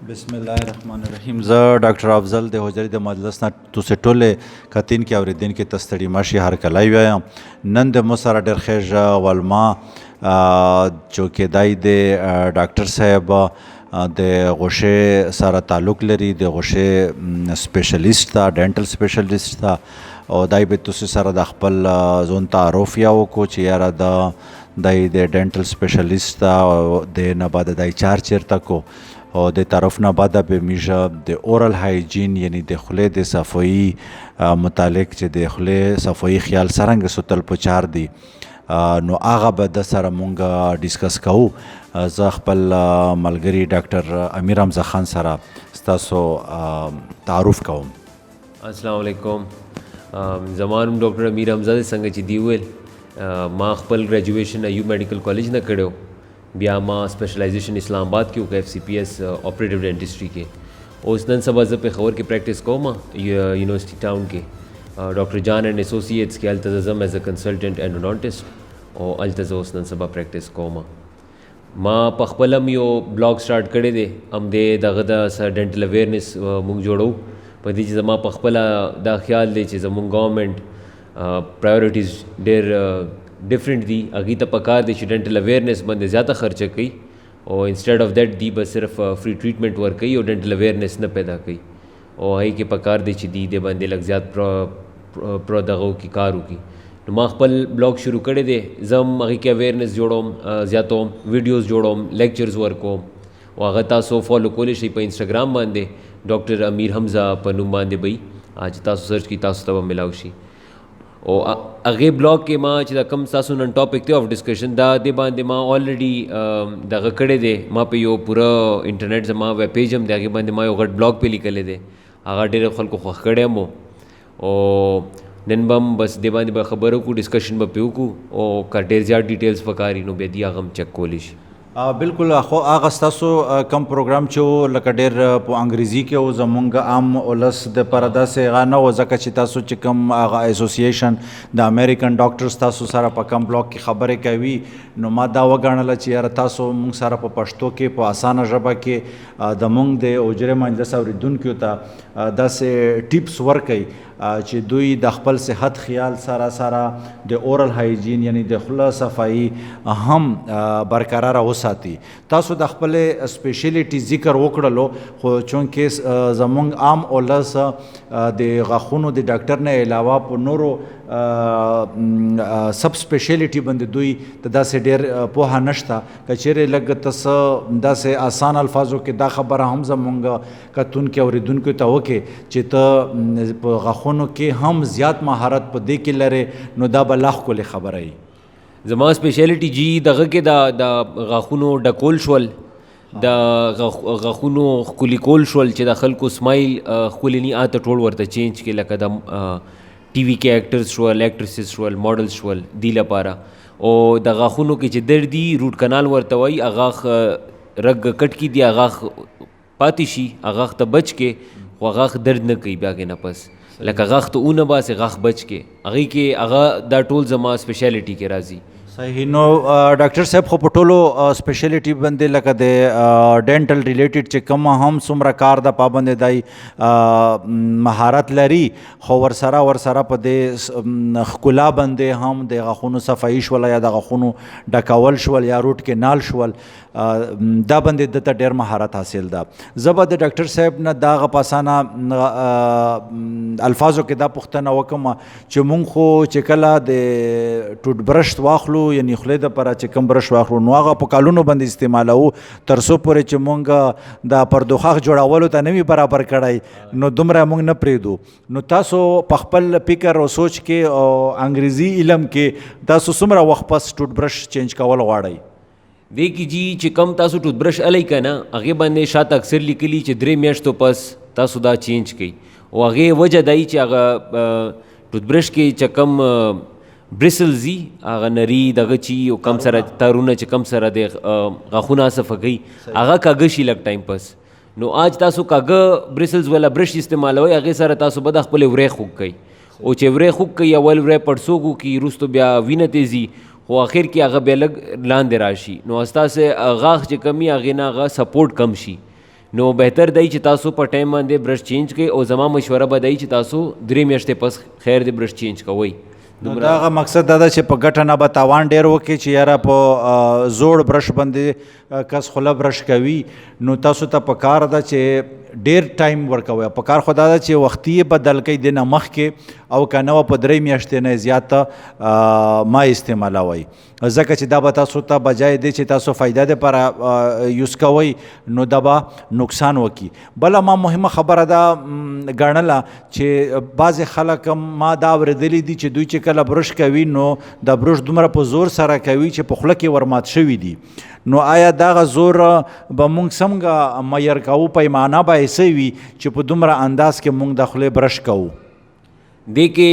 بسم الله الرحمن الرحیم. زه ډاکټر افضل د حجرې د مجلس نه تاسو ټوله کتین کې اوریدونکو ته ستړي مشي هرکلی وایم. نن د مو سره ډېر خیژه ولما چوکیدای د ډاکټر صاحب د غوښې سره تعلق لري، د غوښې سپیشلیست ده، ډنټل سپیشلیست ده، او دای به تاسو سره د خپل ځون تعارف یا وکړو چې یاره د دای د ډنټل سپیشلیست ده او د نه بعد دای چار چیرته کو، او د تعارف نه بعد به میشه د اورل هایجین یعنی د خولې د صفایي متعلق چې د خولې صفایي خیال څرنګه ساتل په چار دی، نو هغه به د سره مونږ ډیسکس کوو. زه خپل ملګری ډاکټر امیر حمزه خان سره ستاسو تعارف کوم. السلام علیکم، زما نوم ډاکټر امیر حمزه دی. څنګه چې دی وویل، ما خپل ګریجویشن ایوب میډیکل کالج نه کړی، بیا ما سپیشلایزیشن اسلام آباد کې وکړ، اف سی پی ایس اپریټیو ډینټسټري کې. اوس نن سبا زه پېښور کې پریکټس کوم، یونیورسټي ټاون کې ډاکټر جان اینډ اسوسیټس کې. هلته زه ځم ایز ا کنسلټنټ اینډوډونټسټ، او هلته زه اوس نن سبا پریکټس کوم. ما په خپل هم یو بلاګ سټارټ کړی دی، همدې دغه د ډینټل اویرنس موږ جوړو. په دې چې زما په خپله دا خیال دی چې زموږ ګورنمنټ پرایورټیز ډېر ډفرنټ دي، هغوی ته پکار دی چې ډینټل اویرنس باندې زیاته خرچه کوي، او انسټیډ اف دیټ دی به صرف فري ټریټمنټ ورکوي او ډینټل اویرنس نه پیدا کوي، او هغې کې پکار دی چې دی دې باندې لږ زیات پر دغو کې کار وکړي. نو ما خپل بلاګ شروع کړی دی، زه هم هغې کې اویرنس جوړوم، زیاتوم، ویډیوز جوړوم، لیکچرز ورکوم، او هغه تاسو فالو کولی شئ په انسټاګرام باندې ډاکټر امیر حمزه په نوم باندې به وي، چې تاسو سرچ کړئ تاسو ته به میلاو شي. او هغې بلاګ کې ما چې دا کوم ستاسو نن ټاپک دی اف ډسکشن، دا دې باندې ما آلریډي دغه کړی دی. ما په یو پوره انټرنیټ زما ویب پیج هم دی، هغې باندې ما یو غټ بلاګ پې لیکلی دی، هغه ډېرو خلکو خوښ کړی هم و. او نن به هم بس دې باندې به خبرې وکړو، ډسکشن به پې وکړو، او که ډېر زیات ډیټیلز پکار وي نو بیا دی هغه هم چک کولی شي. بالکل. خو هغه ستاسو کوم پروګرام چې و لکه ډېر په انګریزي کې و، زمونږ عام ولس دپاره داسې هغه نه و، ځکه چې تاسو چې کوم هغه اسوسییشن د امریکن ډاکټرز تاسو سره په کوم بلاک کې خبرې کوي، نو ما دا وګڼله چې یاره تاسو مونږ سره په پښتو کې په اسانه ژبه کې د مونږ د حجرې مجلس اورېدونکیو ته داسې ټیپس ورکوي چې دوی د خپل صحت خیال سره سره د اورل هایجین یعنی د خوله صفایي هم برقراره وساتي. تاسو د خپلې سپیشلیټي ذکر وکړلو، خو چونکې زمونږ عام اولس د غاښونو د ډاکټر نه علاوه په نورو سب سپیشلیټي باندې دوی ته داسې ډېر پوهه نشته، که چیرې لږ ته څه داسې اسان الفاظو کې دا خبره هم زمونږ کتونکي اورېدونکو ته وکړي چې ته په غاښونو کې هم زیات مهارت په دې کې لرې، نو دا به لا ښکلې خبره وي. زما سپیشلیټي جی دغه کې د غاښونو ډکول شول، د غاښونو ښکلي کول شول، چې د خلکو سمایل ښکلي نی آته ټول ورته چینج کړي، لکه د ټي وي کې اکټرز شول، اکټرسز شول، ماډلز شول، دی لپاره. او د غاښونو کې چې درد دي روټ کنال ورته وایي، هغه رګ کټ کې دي، هغه پاتې شي، هغه غاښ ته بچ کې، خو هغه غاښ درد نه کوي بیا کې نه پس، لکه غاښ ته ونه باسي غاښ بچ کې، هغې کې هغه دا ټول زما سپیشلیټي کې راځي. صحیح. نو ډاکټر صاحب خو په ټولو سپیشلیټي باندې لکه د ډینټل ریلیټډ چې کوم هم څومره کار ده په باندې دی مهارت لري، خو ورسره په دې ښکلا باندې هم د غاښونو صفایي شوله یا د غاښونو ډکول شول یا روټ کینال شول، دا باندې ده ته ډېر مهارت حاصل ده. زه به د ډاکټر صاحب نه دغه په اسانه الفاظو کې دا پوښتنه وکړم چې مونږ خو چې کله د ټوټ برش واخلو یعنی خولې دپاره چې کوم برش واخلو نو هغه په کالونو باندې استعمالوو، تر څو پورې چې مونږ د پردوخاښ جوړولو ته نه وي برابر کړی نو دومره مونږ نه پرېږدو. نو تاسو په خپل فکر او سوچ کې او انګریزي علم کې تاسو څومره وخت پس ټوټ برش چینج کول غواړئ؟ دې کې جی چې کم تاسو ټوت برش الئ که نه، هغې باندې شاته اکثر لیکلي چې 3 میاشتو پس تاسو دا چینج کړئ، او هغې وجه دا وي چې هغه ټوت برش کې چې کم برسلز دي، هغه نري دغه چی او کم سره تارونه چې کم سره د غاښونه صفا کوي، هغه کاږه شي لږ ټایم پس. نو آج تاسو کاږه برسلز والا برش استعمالوئ، هغې سره تاسو به د خپلې ورې خوږ کوئ، او چې ورې خوږ کوي اول ورې پړسوب وکړي، وروسته بیا وینه تیزي، خو اخر کې هغه بیا لږ لاندې راشي، نو ستاسې غاښ چې کم وي هغې نه هغه سپورټ کم شي. نو بهتر دی چې تاسو په ټایم باندې برش چینج کړئ، او زما مشوره به دی چې تاسو 3 میاشتې پس خیر دی برش چینج کوئ. نو دغه مقصد دا ده چې په ګټه نه به تاوان ډیر وکړي، چې یاره په زوړ برش باندې کس خوله برش کوي، نو تاسو ته په کار ده چې ډیر ټایم ورکوئ. په کار خو دا ده چې وختي یې بدل کړئ د نه مخکې، او که نه وه په 3 میاشتې نه زیاته ما استعمالوئ، ځکه چې دا به تاسو ته بجای دی چې تاسو فایده دپاره یوز کوئ، نو دا به نقصان وکړي. بله ما مهمه خبره دا ګڼله چې بعضې خلک ما دا اورېدلي دي چې دوی چې کله برش کوي نو د برش دومره په زور سره کوي چې په خوله کې ورمات شوي دي. نو آیا دغه زور به مونږ څنګه معیر کوو، پیمانه به یې څه وي چې په دومره انداز کې مونږ د خولې برش کوو؟ دې کې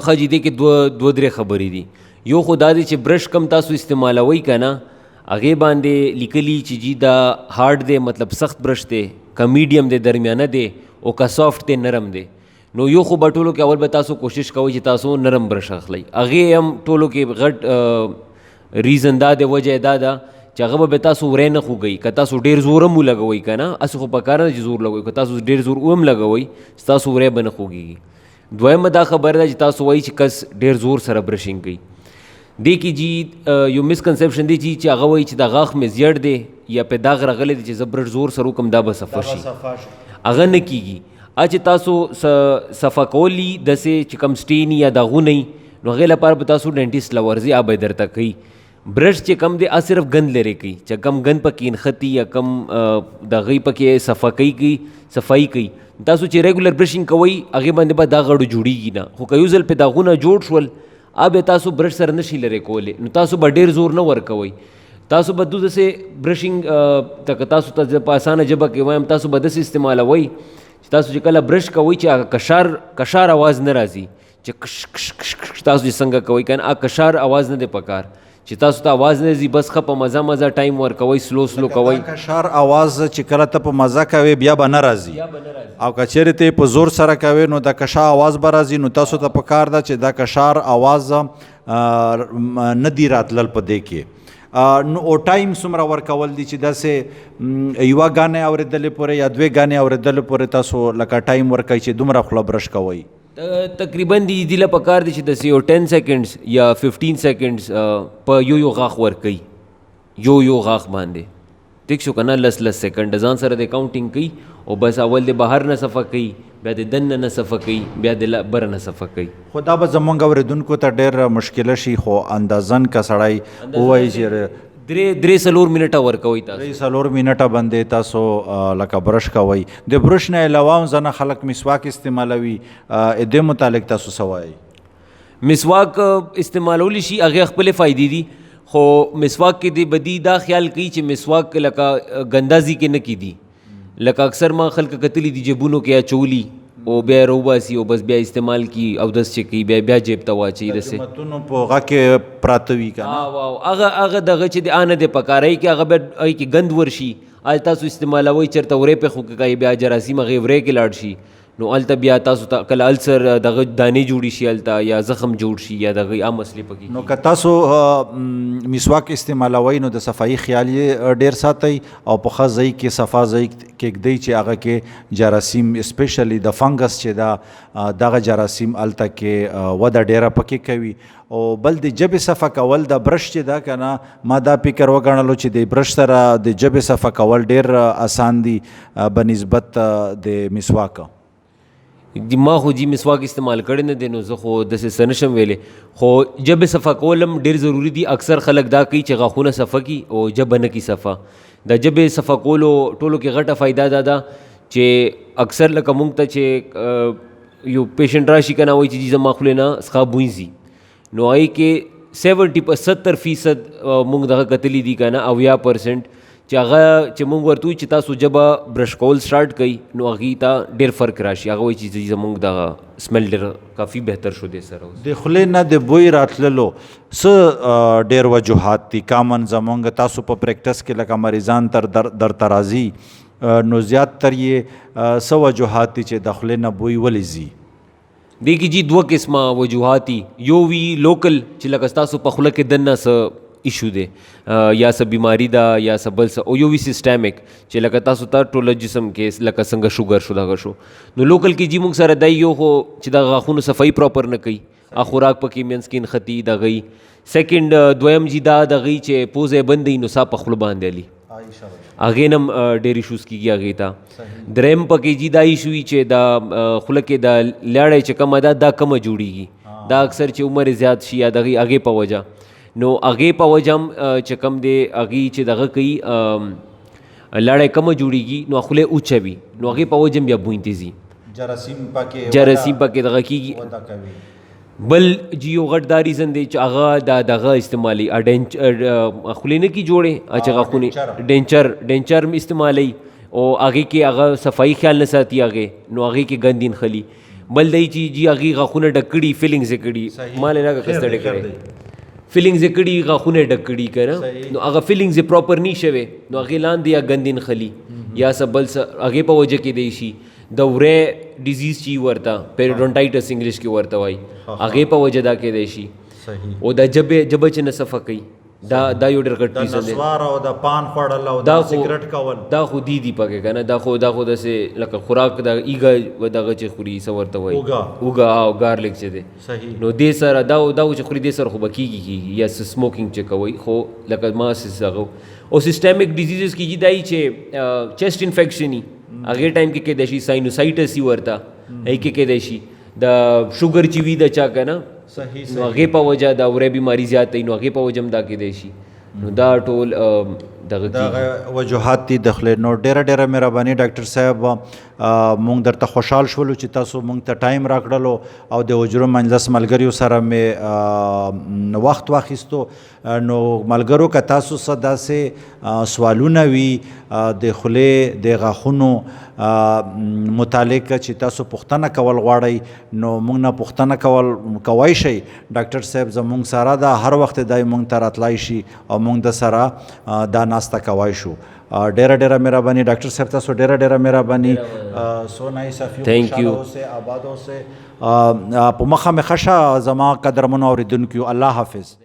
ښه جي، دې کې دوه درې خبرې دي. یو خو دا دی چې برش کم تاسو استعمالوئ که نه، هغې باندې لیکلي چې جي دا هارډ دی، مطلب سخت برش دی، که میډیم دی درمیانه دی، او که سافټ دی نرم دی. نو یو خو به ټولو کې اول به تاسو کوشش کوئ چې تاسو نرم برش اخلئ. هغې هم ټولو کې غټ ریزن دا دی، وجه یې دا ده چې هغه به تاسو ورې نه خوږوي. که تاسو ډېر زور هم ولګوئ که نه، هسې خو په کار نه ده چې زور لګوئ، که تاسو ډېر زور هم لګوئ ستاسو ورې به نه خوږېږي. دویمه دا خبره ده چې تاسو وایئ چې کس ډېر زور سره برشینګ کوي، دې کې جي یو مسکنسپشن دی چې هغه وایي چې دا غاښ مې زیړ دی یا په داغ راغلی دی چې زه برش زور سره وکړم دا به صفا شي، هغه نه کېږي. چې تاسو صفا کولی داسې چې کوم سټین یا داغونه وي، نو هغې لپاره به تاسو ډینټیسټ له ورځئ، هغه به یې درته کوي. برش چې کم دی هغه صرف ګند لرې کوي، چې کم ګند پکې نښتي یا کم د هغې پکې صفا کوي، صفایي کوي. تاسو چې ریګولر برشینګ کوئ هغې باندې به دا غړو جوړېږي نه، خو که یو ځل پې داغونه جوړ شول هغه بیا تاسو برش سره نشي لرې کولی، نو تاسو به ډېر زور نه ورکوئ. تاسو به داسې برشینګ ته که تاسو ته په اسانه ژبه کې وایم، تاسو به داسې استعمالوئ چې تاسو چې کله برش کوئ چې هغه کشار اواز نه راځي، چې کش کش کش کش تاسو چې څنګه کوئ که نه، هغه کشار اواز نه دی پکار چې تاسو ته اواز نه ځي، بس ښه په مزه مزه ټایم ورکوئ، سلو سلو کوئ. کشار اواز چې کله ته په مزه کوې بیا به نه راځي، او که چېرې ته یې په زور سره کوې نو د کشا اواز به راځي. نو تاسو ته پکار ده چې دا کشار اواز نه دی راتلل په دې کې. نو او ټایم څومره ورکول دي چې داسې یوه ګانې اورېدلې پورې یا دوې ګانې اورېدلې پورې تاسو لکه ټایم ورکوئ چې دومره خوله برش کوئ؟ تقریباً دې له پکار دی چې داسې یو 10 سیکنډز یا 15 سیکنډز په یو یو غاښ ورکوي، یو یو غاښ باندې ټیک شو که نه، لس لس سیکنډ ځان سره د کاونټینګ کوي، او بس اول د بهر نه صفا کوي، بیا د دننه نه صفا کوي، بیا د بره نه صفا کوي. خو دا به زمونږ اورېدونکو ته ډېر مشکله شي، خو اندازن که سړی ووایي چې درې څلور منټه ورکوئ تاسو، درې څلور منټه باندې تاسو لکه برش کوئ. د برش نه علاوه هم ځینې خلک مسواک استعمالوي، دې متعلق تاسو څه وایئ؟ مسواک استعمالولی شي، هغې خپلې فایدې دي، خو مسواک کې د بدی دا خیال کوي چې مسواک لکه ګنده ځای کې نه کېدي، لکه اکثر ما خلک کتلي دي جیبونو کې اچولي او بیا یې راوباسي او بس بیا استعمال کړي او داسې چې کوي بیا جیب ته واچوي. داسې جوماتونو په هغه کې پراته وي که نه؟ هغه دغه چې د آنه دی په کار، هغې کې هغه بیا هغې کې ګند ورشي، هلته تاسو استعمالوئ چېرته ورې پې خو کې کوي، بیا جراثیم هغې ورې کې لاړ شي، نو هلته بیا تاسو ته کله السر دغه دانې جوړې شي هلته، یا زخم جوړ شي، یا دغه عام مسلې پکې. نو که تاسو مسواک استعمالوئ نو د صفایي خیال یې ډېر ساتئ، او په ښه ځای کې صفا ځای کېږدئ چې هغه کې جراثیم اسپیشلی د فنګس چې ده دغه جراثیم هلته کې وده ډېره پکې کوي. او بل د ژبې صفا کول، د برش چې ده که نه، ما دا فکر وګڼلو چې د برش سره د ژبې صفا کول ډېر اسان دي به نسبت د مسواک. ما خو جی مسواک استعمال کړی نه دی، نو زه خو داسې څه نه شم ویلی، خو ژبې صفا کول هم ډېر ضروري دي. اکثر خلک دا کوي چې غاښونه صفا کړي او ژبه نه کړي صفا. د ژبې صفا کولو ټولو کې غټه فایده دا ده چې اکثر لکه مونږ ته چې یو پیشنټ راشي که نه، وایي چې جی زما خولې نه څښا بوی ځي، نو هغې کې 70% مونږ دغه کتلي دي که نه، 70% چې هغه چې مونږ ورته ووایو چې تاسو ژبه برش کول سټارټ کړئ نو هغې ته ډېر فرق راشي. هغه وایي چې زمونږ دغه سمیل ډېر کافي بهتر شو دې سره. اوس د خولې نه د بوی راتللو څه ډېر وجوهات دي کامن زمونږ تاسو په پریکټس کې لکه مریضان تر درته راځي، نو زیات تر یې څه وجوهات دي چې د خولې نه بوی ولې ځي؟ دې کې جی دوه قسمه وجوهات دي. یو وي لوکل چې لکه ستاسو په خوله کې دننه څه ایشو دی، یا څه بیماری ده یا څه بل څه، او یو وي سیستمیک چې لکه تاسو ته ټوله جسم کې لکه څنګه شوګر شو دغه شو. نو لوکل کې جی موږ سره دی یو خو چې د غاښونو صفايي پراپر نه کوي، خوراک پکې منځ کې نښتي دغه. سیکنډ دویم جی دا دغه چې پوزه یې بندي نو سا په خوله باندې الي، هغې نه هم ډېر ایشوز کېږي هغې ته. دریم پکې جی دا ایشو وي چې د خوله کې د لاړی چې کومه ده دا کمه جوړېږي، دا اکثر چې عمر یې زیات شي یا دغې هغې په وجه، نو هغې په وجه هم چې کوم دی هغې چې دغه کوي لاړی کمه جوړېږي نو خوله یې اوچه وي، نو هغې په وجه هم بیا بوینتې ځي، جراثیم پکې جراثیم پکې دغه کېږي. بل جی یو غټ دا ریزن دی چې هغه دا دغه استعمالوي، خولې نه کی جوړې چې غاښونې ډینچر هم استعمالوي، او هغې کې هغه صفایي خیال نه ساتي هغې، نو هغې کې ګندې نښلي. بل دی چې جی هغې غاښونه ډک کړي، فیلینګز یې کړي، ما له راکړه که ستړی کړی، فیلینګز یې کړي، غاښونه یې ډک کړي که نه، نو هغه فیلینګز یې پراپر نه شوی، نو هغې لاندې یا ګندې نښلي یا څه بل څه هغې په وجه کېدی شي. د ورې ډیزیز چې ورته پیریډونټایټس انګلیش کې ورته وایي، هغې په وجه دا کېدی شي. او دا ژبه چې نه صفا کوي دا دا یو ډېر غټ ریزن دی. د نسوار او د پان خوړل او د سګرټ کول دا خو دی دی پکې که نه، دا خو داسې لکه خوراک د ایګه دغه چې خوري څه ورته وایي، اوږه او ګارلک چې دی، نو دې سره دا چې خوري دې سره خو به کېږي یا څه سموکینګ چې کوي، خو لکه ما څه هغه. او سیستمیک ډیزیزز کې جي دا یي چې چیسټ انفیکشن وي هغې ټایم کې کېدای شي، ساینوسایټس وي ورته هغې کې کېدای شي، د شوګر چې وي د چا که نه، نو هغې په وجه د ورې بیماري زیاته وي، نو هغې په وجه هم دا کېدای شي. نو دا ټول دغه دغه وجوهات دي د خولې. نو ډېره ډېره مهرباني ډاکټر صاحب، مونږ درته خوشحال شولو چې تاسو مونږ ته ټایم راکړلو او د حجرو مجلس ملګریو سره مې وخت واخیستو. نو ملګرو که تاسو څه داسې سوالونه وي د خولې د غاښونو متعلق چې تاسو پوښتنه کول غواړئ، نو مونږ نه پوښتنه کوای شئ. ډاکټر صاحب زمونږ سره ده، هر وخت دی مونږ ته راتلای شي او مونږ د سره دا ناسته کوای شو. ډېره ډېره مهرباني ډاکټر صاحب، تاسو ډېره ډېره مهرباني. So nice of you. خوشحاله اوسئ، آباد اوسئ. په مخه مې ښه شه زما قدرمنو اورېدونکیو. الله حافظ.